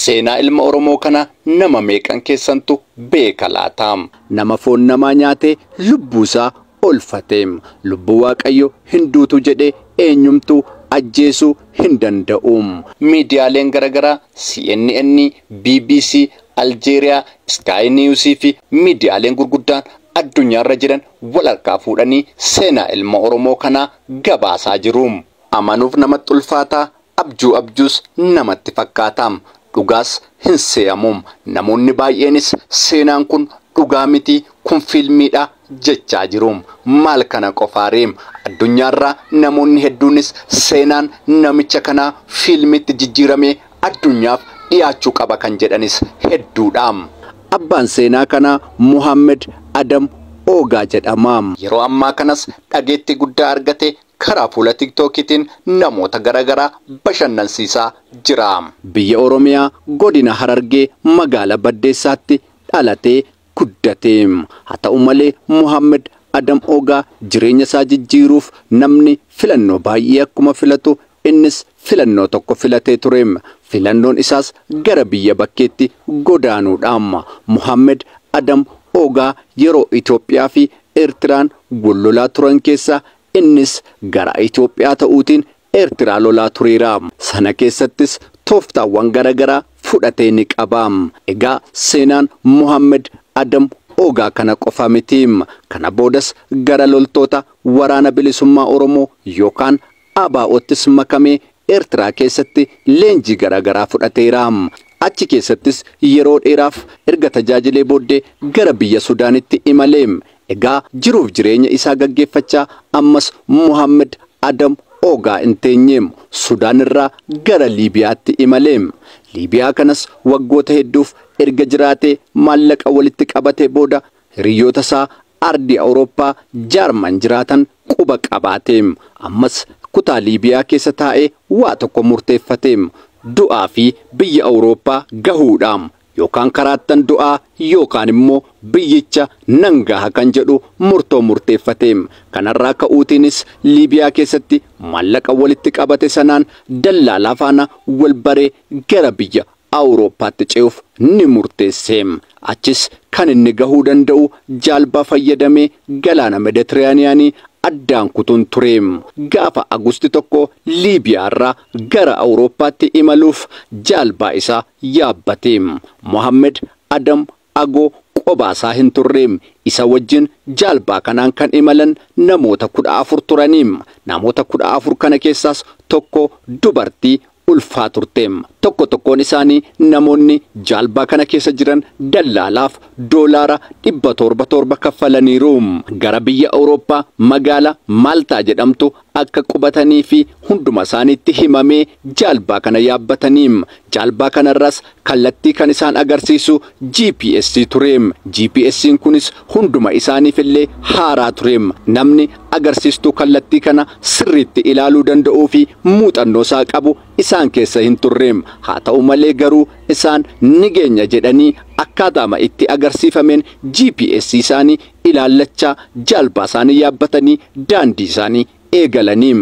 Seenaa ilma Oromoo kana nama meeqan keessantu beeka laata? Nama foon namaa nyaatee lubbuusaa oolfate. Lubbuu Waaqayyo hin duutu jedhee eenyumtuu ajjeesuu hin danda'u. Miidiyaaleen garaagaraa CNN, BBC, Aljeeriyaa, Sky News fi miidiyaaleen gurguddaan addunyaarra jiran wal harkaa fuudhanii seenaa ilma Oromoo kanaa gabaasaa jiru. Amanuuf namatti ulfaataa, abjuu abjuus namatti fakkaata. Dhugaas hin se'amu. Namoonni baay'eenis seenaan kun dhugaa miti, kun fiilmiidha jechaa jiru. Maal kana qofaaree addunyaarraa namoonni hedduunis seenaan namicha kanaa fiilmitti jijjiiramee addunyaaf dhiyaachuu qaba kan jedhanis hedduudha. Abbaan seenaa kanaa Muhammad Adam Ogaa jedhama. Yeroo ammaa kanas dhageettii guddaa argate karaa fuula TikTokiitiin namoota garaagaraa bashannansiisaa jira. Biyya Oromiyaa godina Harargee magaalaa Baddeessaatti dhalatee guddate. Haa ta'u malee Muhammad Adam Ogaa jireenya isaa jijjiiruuf namni filannoo baay'ee akkuma filatu innis filannoo tokko filatee ture. Filannoon isaas gara biyya bakkeetti godaanuudha. Muhammad Adam Ogaa yeroo Itoophiyaa fi Eertiraan wal lolaa turan keessa innis gara Itoophiyaa ta'uutiin Eertiraa lolaa tureera. Sana keessattis tooftaawwan garaagaraa fudhatee ni qaba. Egaa seenaan Muhammad Adam Ogaa kana qofa miti. Kana boodas gara loltoota waraana bilisummaa Oromoo yookaan ABO'ttis makamee Eertiraa keessatti leenjii garaagaraa fudhateera. Achi keessattis yeroo dheeraaf erga tajaajilee booddee gara biyya Sudaanitti imalee. Egaa jiruuf jireenya isaa gaggeeffachaa ammas Muhammad Adam Ogaa hin teenye Sudaan irraa gara Liibiyaatti imalee. Liibiyaa kanas waggoota hedduuf erga jiraatee maallaqa walitti qabatee booda hiriyoota isaa ardii Awurooppaa Jaarman jiraatan quba qabaate. Ammas kutaa Liibiyaa keessa taa'ee waa tokko murteeffate. Du'aa fi biyya Awurooppaa gahuudha. Yookaan karaattan du'aa yookaan immoo biyyicha nan gaha kan jedhu murtoo murteeffate. Kanarraa ka'uutiinis Liibiyaa keessatti maallaqa walitti qabate sanaan dallaalaa faana wal baree gara biyya Awurooppaatti ce'uuf ni murteesse. Achis kan inni gahuu danda'u jaalbaa fayyadamee galaana Meditiraaniyaanii addaan kutuun ture. Gaafa Agusti 1 Liibiyaarraa gara Awurooppaatti imaluuf jaalbaa isaa yaabbate. Muhammad Adam Agoo qobaasaa hin turre. Isa wajjin jaalbaa kanaan kan imalan namoota 14 turanii. Namoota 14 kana keessaas tokko dubartii ulfaa turte. Tokko tokkoon isaanii namoonni jaalbaa kana keessa jiran dallaalaaf $707 kaffalaniiru. Gara biyya Awurooppaa magaalaa Maaltaa jedhamtu akka qubatanii fi hunduma isaaniitti himamee jaalbaa kana yaabbatanii. Jaalbaa kanarraas kallattii kan isaan agarsiisu GPS ture. GPS'n kunis hunduma isaaniif illee haaraa ture. Namni agarsiistuu kallattii kana sirriitti ilaaluu danda'uu fi muuxannoo isaa qabu isaan keessa hin turre. Haa ta'u malee garuu isaan ni geenya jedhanii akkaataama itti agarsiifameen GPS isaanii ilaallachaa jaalbaa isaanii yaabbatanii daandii isaanii eegalanii.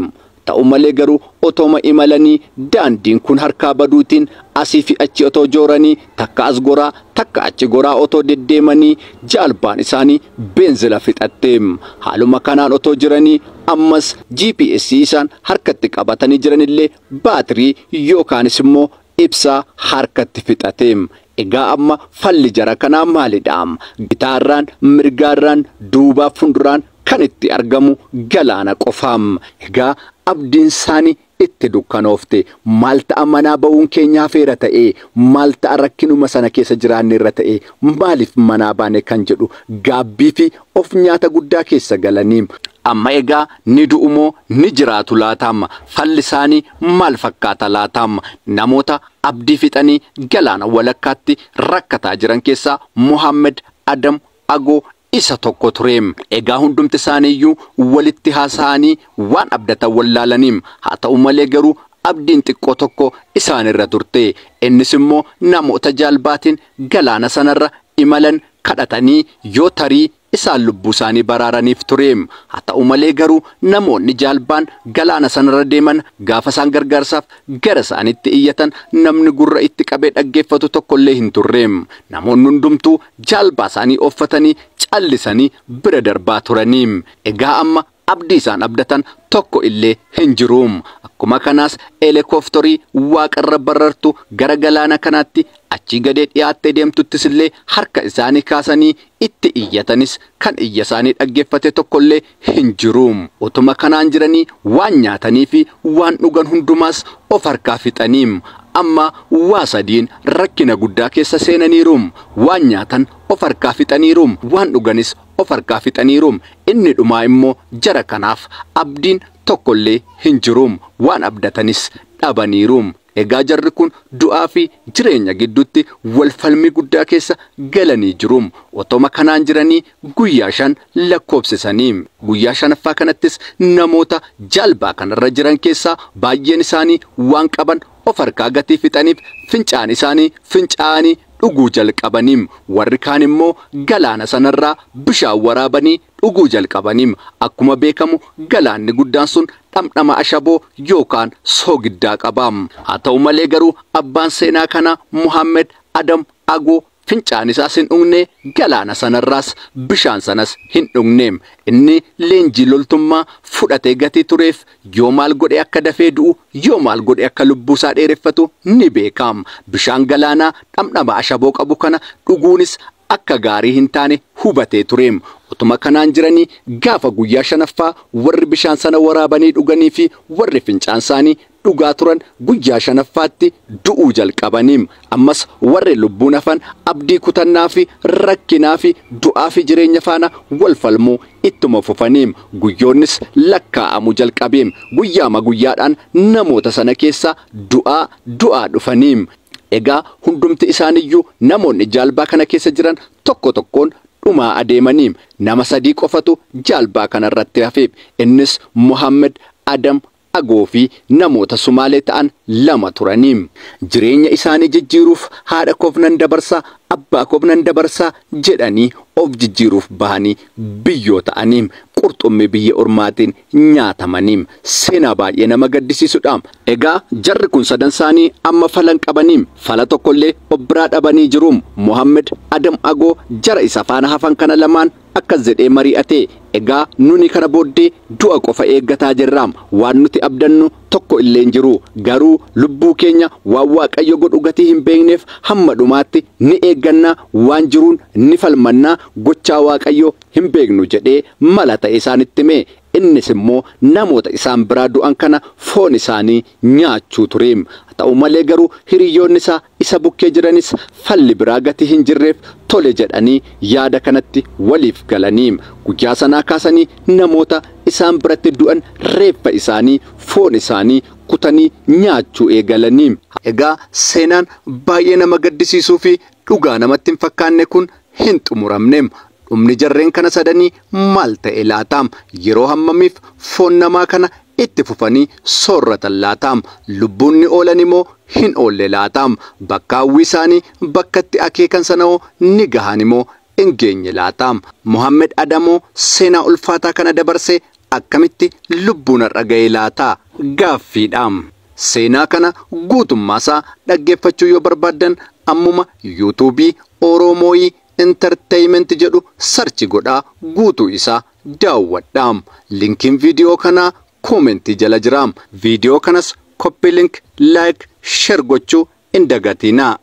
Ta'u malee garuu otooma imalanii daandiin kun harkaa baduutiin asii fi achi otoo jooranii takka as goraa takka achi goraa otoo deddeemanii jaalbaan isaanii beenzila fixatte. Haaluma kanaan otoo jiranii ammas GPS isaan harkatti qabatanii jiranillee baatirii yookaanis immoo ibsaa harkatti fixate. Egaa amma falli jara kanaa maalidha? Gitaarraan, mirgaarraan, duubaa fuulduraan kan itti argamu galaana qofaam. Egaa abdiin isaanii itti dukkanoofte. Maal ta'a manaa ba'uun keenya hafeera ta'e, maal ta'a rakkinuma sana keessa jiraanne irra ta'e, maaliif manaa baane kan jedhu gaabbii fi of nyaata guddaa keessa galanii. Amma egaa ni du'u moo ni jiraatu laataam? Falli isaanii maal fakkaata laataam? Namoota abdii fixanii galaana walakkaatti rakkataa jiran keessaa Muhammad Adam Agoo isa tokko ture. Egaa hundumti isaaniiyyuu walitti haasa'anii waan abdatan wallaalaniim. Haa ta'u malee garuu abdiin xiqqoo tokko isaanirra turte. Innis immoo namoota jaalbaatiin galaana sanarra imalan kadhatanii yoo tarii isaan lubbuu isaanii baraaraniif ture. Haa ta'u malee garuu namoonni jaalbaan galaana sanarra deeman gaafa isaan gargaarsaaf gara isaaniitti iyyatan namni gurra itti qabee dhaggeeffatu tokkollee hin turre. Namoonni hundumtuu jaalbaa isaanii ooffatanii callisanii bira darbaa turanii. Egaa amma abdii isaan abdatan tokko illee hin jiru. Akkuma kanaas heelikooftarii waaqarra barartu gara galaana kanaatti achii gadee dhiyaattee deemtuttis illee harka isaanii kaasanii itti iyyatanis kan iyya isaanii dhaggeeffate tokkollee hin jiru. Otuma kanaan jiranii waan nyaatanii fi waan dhugan hundumaas of harkaa fixanii amma waa sadiin rakkina guddaa keessa seenaniiru. Waan nyaatan of harkaa fixaniiru, waan dhuganis of harkaa fixaniiru. Inni dhumaa immoo jara kanaaf abdiin tokkollee hin jiru. Waan abdatanis dhabaniiru. Egaa jarri kun du'aa fi jireenya gidduutti wal falmii guddaa keessa galanii jiru. Otoma kanaan jiranii guyyaa 5 lakkoofsisanii. Guyyaa 5ffaa kanattis namoota jaalbaa kanarra jiran keessaa baay'een isaanii waan qaban of harkaa gatii fixaniif fincaan isaanii fincaanii dhuguu jalqabanii. Warri kaan immoo galaana sanarraa bishaan waraabanii dhuguu jalqabanii. Akkuma beekamu galaanni guddaan sun dhamdhama ashaboo yookaan soogiddaa qaba. Haa ta'u malee garuu abbaan seenaa kanaa Muhammed Adam Agoo fincaan isaas hin dhugne, galaana sanarraas bishaan sanas hin dhugne. Inni leenjii loltummaa fudhatee gatii tureef yoo maal godhe akka dafee du'u, yoo maal godhe akka lubbuu isaa dheereffatu ni beekam. Bishaan galaanaa dhamdhama ashaboo qabu kana dhuguunis akka gaarii hin taane hubatee ture. Otuma kanaan jiranii gaafa guyyaa 5ffaa warri bishaan sana waraabanii dhuganii fi warri fincaan isaanii dhugaa turan guyyaa 5ffaatti du'uu jalqabanii. Ammas warri lubbuun hafan abdii kutannaa fi rakkinaa fi du'aa fi jireenya faana wal falmuu ittuma fufanii. Guyyoonnis lakkaa'amuu jalqabee guyyaama guyyaadhaan namoota sana keessa du'aa dhufanii. Egaa hundumti isaaniyyuu namoonni jaalbaa kana keessa jiran tokko tokkoon dhumaa adeemanii. Nama 3 qofatu jaalbaa kanarratti hafe. Innis Muhammed Adam Agoo fi namoota Sumaalee ta'an 2 turanii. Jireenya isaanii jijjiiruuf haadha koof nan dabarsaa, abbaa koof nan dabarsaa jedhanii of jijjiiruuf bahanii biyyoo ta'anii qurxummii biyya ormaatiin nyaatamanii. Seenaa baay'ee nama gaddisiisudha. Egaa jarri kun sadan isaanii amma falan qabanii fala tokkollee of biraa dhabanii jiru. Muhammed Adam Agoo jara isa faana hafan kana lamaan akkas jedhee mari'ate. Egaa nuni kana booddee du'a qofa eeggataa jirra. Waan nuti abdannu tokko illee hin jiru. Garuu lubbuu keenya waan Waaqayyo godhu gatii hin beekneef hamma dhumaatti ni eeggannaa, waan jiruun ni falmannaa, gochaa Waaqayyo hin beeknu jedhee mala ta'e isaanitti hime. Innis immoo namoota isaan biraa du'an kana foon isaanii nyaachuu ture. Haa ta'u malee garuu hiriyoonni isaa isa bukkee jiranis falli biraa gatii hin jirreef tole jedhanii yaada kanatti waliif galanii. Guyyaa sanaa kaasanii namoota isaan biratti du'an reeffa isaanii foon isaanii kutanii nyaachuu eegalanii. Egaa seenaan baay'ee nama gaddisiisuu fi dhugaa namatti hin fakkaanne kun hin xumuramne. Dhumni jarreen kana sadanii maal ta'e laata? Yeroo hammamiif foon namaa kana itti fufanii soorratan laata? Lubbuun ni oolan immoo hin oolle laata? Bakka hawwii isaanii bakka itti akeekan sana hoo ni gahan immoo hin geenye laata? Muhammed Adamoo seenaa ulfaataa kana dabarsee akkamitti lubbuun har'a ga'e laata? Gaaffiidha. Seenaa kana guutummaasaa dhaggeeffachuu yoo barbaaddan ammuma yuutuubii Oromooyi Entertainment jedhu sarchi godhaa guutuu isaa daawwadhaa. Linkiin viidiyoo kanaa koomentii jala jira. Viidiyoo kanas copy link, like, share gochuu hin dagatinaa.